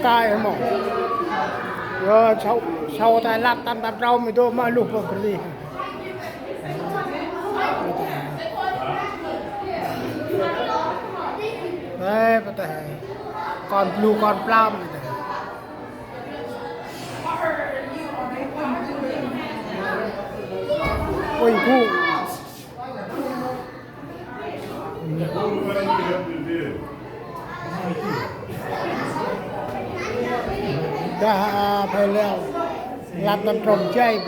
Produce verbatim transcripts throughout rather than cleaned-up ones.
Kai mô. Yo, sau, sau ta lăp tâm tâm trôm i dô ma luh pô kri. Ê, pô ta. Kon blu, kon plam. Ôi, gu. Dah, a, phải leo. Lăp tâm trôm jay.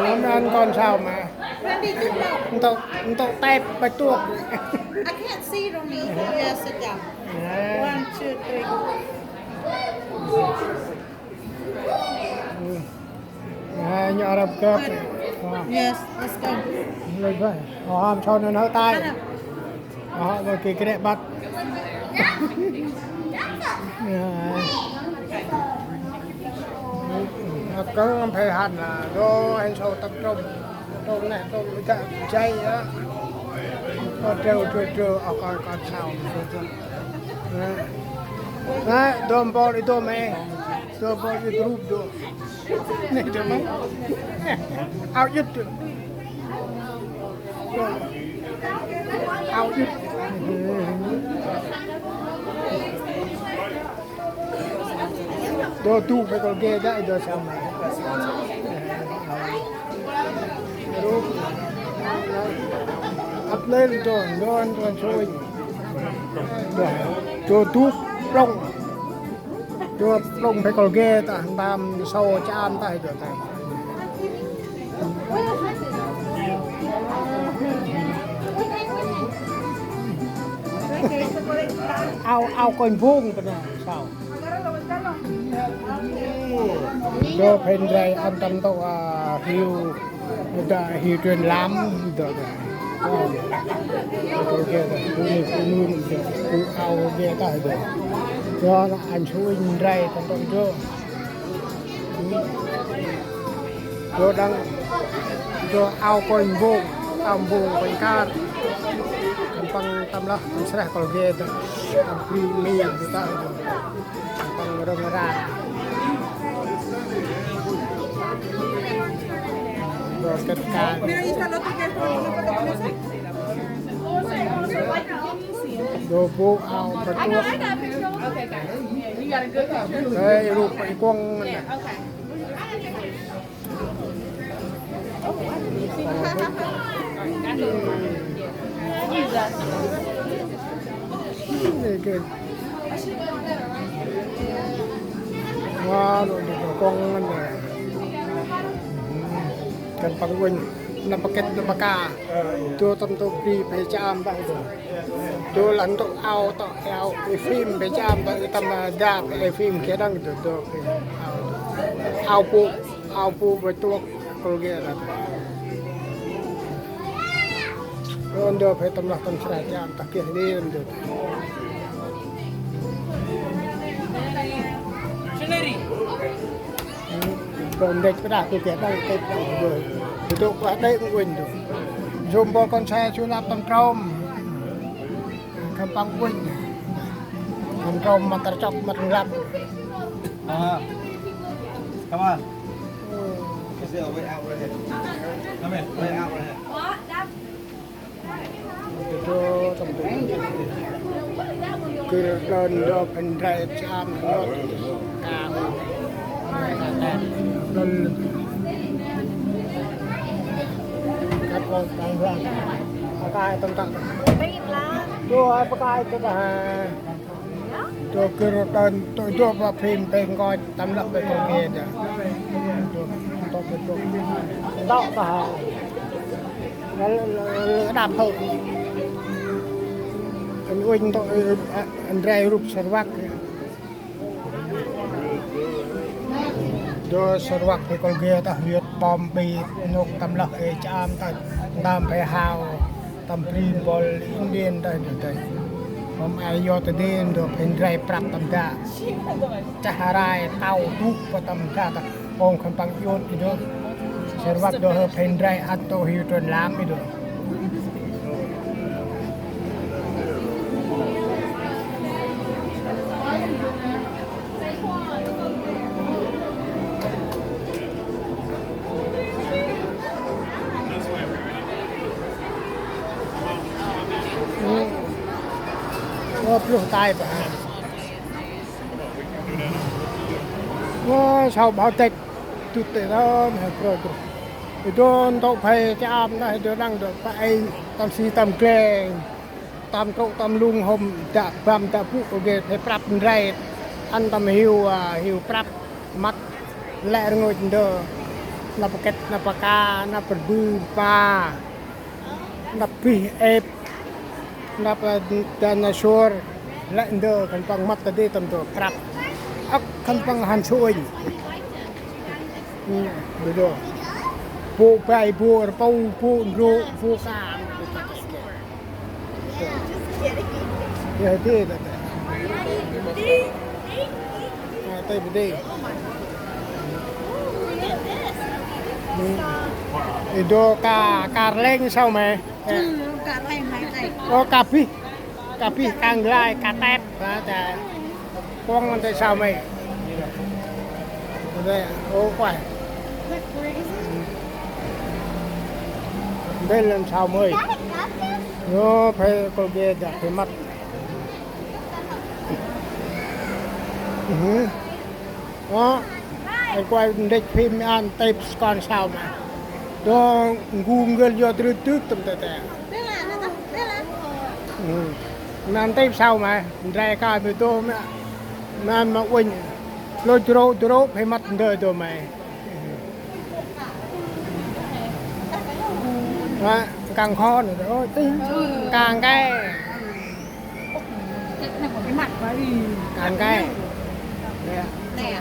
Lăm ăn kon sau ma. Ntŭk, ntŭk tep băch tuôk. I can't see from me. Yes, sit down. One, two, three. Ê, nhŏ rap gâp. Yes, let's go. Lĕ bơh. Ơ, hŏm sau nơh nau tay. Ơ, bơh kê krê băt. Ơ, kơng phải hăn lah. Dô, hên sau tập trung. Trôm neh, trôm i gă jay a. Ơ, trêu, trêu, trêu, ơ, kon, kon sau. Nê, dôm bol i dôm e. Dôm bol i drup dôm. Nê, dôm e. Ao yŭt dôm. Ao yŭt. Dô du phải kol ge dah, dô sau ma. Ăp lĕ dô, dô, dô sui. Dô, dô du plŏng. Dô plŏng phải kol ge ta, ntơm sau cham ta, dô ta. Ao, ao kônh bông pơ nê, sau. Dô phải ndrel ăn tâm tŏ, a, hiu, dah hiu truyền lắm, dô, dô. Dô, dô, dô, dô, dô, dô, dô, ao ge ta, dô. Dô, ăn sui ndrel tâm tŏ dô. Dô đăng, dô ao kônh bông, ao bông kônh kar. Khân păng tâm lah, tâm sreh kol ge ta. Tâm bri mi ta. Khân păng rơng ra. Dô kêt kar. Dô bu ao băch tuôk. Ê, rup i kuŏng. Ê, kêt. Wa, lŏ dô kuŏng nê. Khân păng uănh. Nâm pakêt, nâm paka. Dô tâm tŏ bri phải cham băh dô. Dô lăng tŏ ao, tŏ ao, i phim phải cham, tŏ i tâm, a, dap, i phim kia đăng dô, dô, ao, ao bu, ao bu băch tuôk, kol ge dah. Dô, dô phải tâm lah tâm sreh cham, tŏ kia ni, dô. Dô ndech pơ dah, tŏ kia đăng, tŏ đăng, dô. Dô, dô, dô, dô, dô. Jôm bol kon se, su lăp tâm trôm. Khân păng uănh. Khân trôm măt rchok măt nglăp. À, come on. Is there a way out right here? Come in. Way out right here. Dô tâm tŏ. Gir đơn dô phải ndrel cham. Ka. Đơn. Kăp ôh, tang rang. Pakai tâm tŏ. Dô, ai pakai tâm tŏ ha. Dô gir đơn, dô, dô băh phim pe ngoch tâm lăp pe kol ge dah. Dô, dô, dô. Dô ta ha. Lơ, lơ, lơ, lơ, đap hŏ. Anh uănh dô, ơ, a, ndrel rup sơr văk. Dô sơr văk pe kol ge ta, hiêt bom bi nôk tâm lơh ê cham ta, ntơm pe hao. Tâm bri bol Indian ta, dô ta. Hôm ai yo ta đen dô phải ndrel prăp tâm dah. Chah rai tao dŭk pa tâm dah ta. Hôm khân păng iôt i dô. Sơr văk dô hơ phải ndrel ăt tŏ hiu trôn lam i dô. Ơ, pluh tay pa. Ơ, sau bao têk. Tŭt tê đŏng, he, proi, proi. Ê đô ntŭk phe cham đah, ê đô đăng đŏng, pa ê, tâm si tâm kleng. Tâm trôk tâm lung hôm, dak băm dak bŭk, kŏ geh phe prăp ndrel. Ăn tâm hiu, a, hiu prăp. Măt lĕ rngôch ndơ. Năp kĕt, năp ka, năp rbư, pa. Năp bih êp, năp, ơ, dinosaur, lĕ ndơ khân păng măt ta dê tâm ndơ prăp. Âk khân păng hăn suñ. Ơ, ndơ. Bôk bai, bôk rpu, bôk ndrôk, bôk kan. Ơ, dê, dê, dê. Ơ, tê bê dê. Ơ. Ê đô ka, ka rleng sau mê. Ơ. Ơ, ka bih. Ka bih, ka nglay, ka tep. Ba ta. Kuŏng ăn tê sau mê. Ơ, ô, kuai. Bê lăn sau mê. Ơ, phe Colgate dah, phe măt. Ơ. Ơ, ê kuai ndrêch phim ăn têp skon sau mê. Đô ngu ngơi yua trư tưk tâm tê tê. Ơ. Ăn têp sau mê. Ndrel ka mê đô mê. Mê mê uănh. Lôch drôk drôk phê măt ndơ đô mê. Ơ, kăng khon đô. Kăng ke. Ăn cái. Nè. Nè.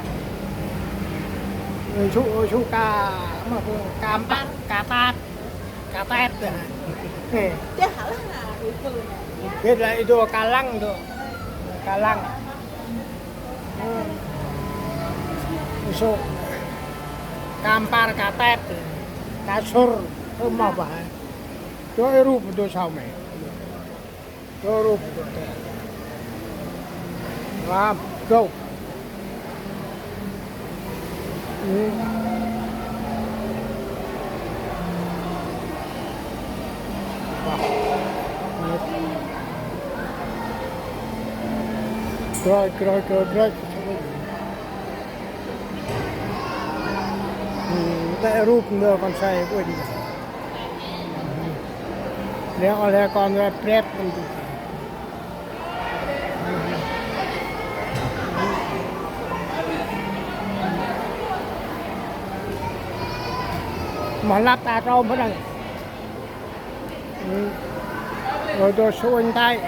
Ơ, su, su ka, ma bu, ka mpat, ka tat, ka tet. Nè. Biết là ê đô ka lăng đô. Ka lăng. Ơ. Su. Ka mpar, ka tet. Ka sur. Ơ, ma ba. Đô ê rup đô sau mê. Đô rup đô tê. Ram, đô. Ơ. Wah. Kroi, kroi, kroi, kroi. Ơ, đe rup ndơ kon sai uănh. Lĕ ôh lĕ kon ra prep. Mă lăp ta trôm pơ đăng. Ơ, đô suôn tay.